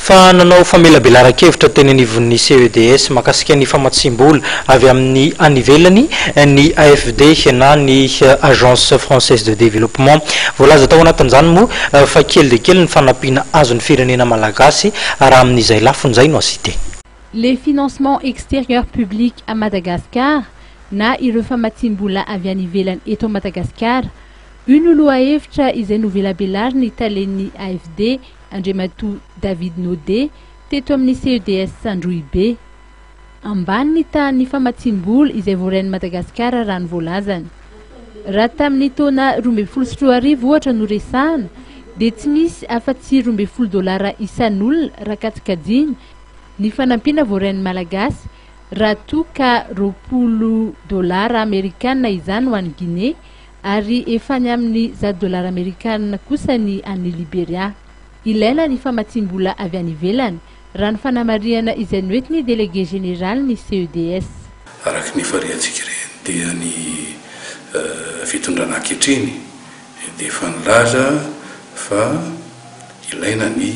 Fa nanao famelabelaran-kevitra teny anivon'ny CEDS mahakasika ny famatsiam-bola avy amin'ny any ivelany ny AFD na ny Agence Française de Développement. Voalaza tao anatin'izany moa fa kely dia kely ny fanampiana azon'ny firenena malagasy raha amin'izay lafiny izay no asian-teny. Les financements extérieurs publics à Madagascar na ireo famatsiam-bola avy any ivelany eto Madagasikara. Io no lohahevitra izay novelabelarin'ny talen'ny AFD, Andriamatoa David Naudet, teto amin'ny CEDS Androhibe. Ambany ny tahan'ny famatsiam-bola izay voarain'i Madagasikara raha ny voalazany. Raha tamin'ny taona 2012 ohatra no resahana dia tsy nisy afa-tsy 12 dolara isan'olona raha kajikajina ny fanampiana voarain'ny Malagasy raha toa ka 20 dolara amerikana izany ho an'i Guinée ary efa any amin'ny 100 dolara amerikana kosa ny an'i Liberia. Ilaina ny famatsiam-bola avy any ivelany, raha ny fanamarihana izay noentin'ny délégué général ny CEDS. Araka ny efa rehantsika ireny dia ny fitondrana ankehitriny dia efa nilaza fa ilaina ny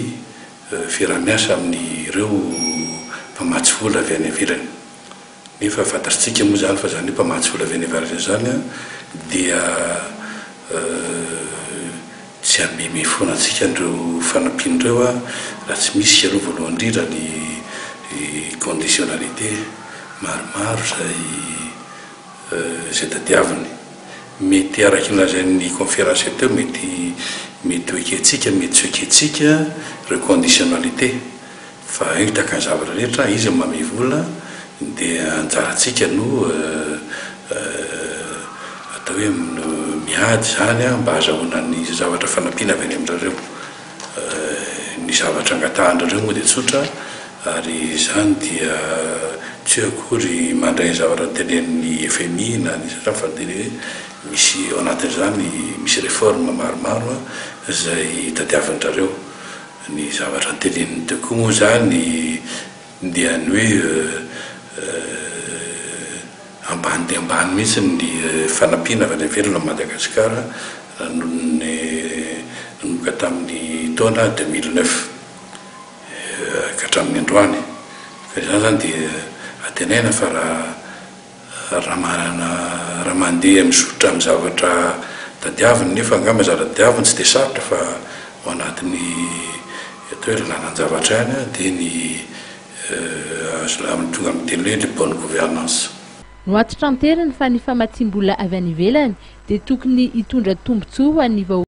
fiaraha-miasa amin'ireo mpamatsy vola avy any ivelany. Nefa fantatritsika moa izany fa izany hoe mpamatsy vola avy any ivelany izany dia tsy hanome foana antsika an'ireo fanampiana ireo raha tsy misy aloha voalohany indrindra ny conditionnalité maromaro izay izay tadiaviny. Mety araka ny lazain'ny conférencier teo mety mety ho ekentsika mety tsy ho ekentsika ireo conditionnalité fa io tahaka ny zavatra rehetra izy no manome vola dia anjarantsika no atao hoe miady izany mba hahazahoana ny zavatra fanampiana avy any amin-dRareo. Ny zavatra angatahan-dRareo moa dia tsotra ary izany dia tsy hoe akory mandray ny zavatra notenenin'ny FMI na ny sasany fa dia hoe misy ao anatin'izany misy réforme maromaro izay tadiavin-dRareo. Ny zavatra noteneniny teo koa moa izany dia ny hoe ambany dia ambany mihitsy ny fanampiana avy any ivelany ao Madagasikara noho ny nanomboka tamin'ny taona 2009 ka hatramin'ny androany. Ka izany izany dia antenaina fa raha raha manana raha mandeha mizotra amin'ny zavatra tadiaviny nefa angamba zavatra tadiaviny tsy dia sarotra fa ao anatin'ny atao hoe lalan-javatra ihany dia ny azo tonga amin'ny teny hoe le bonne gouvernance. Noatitranteriny fa ny famatsiam-bola avy any ivelany dia tokony hitondra tombontsoa ho an'ny vahoaka.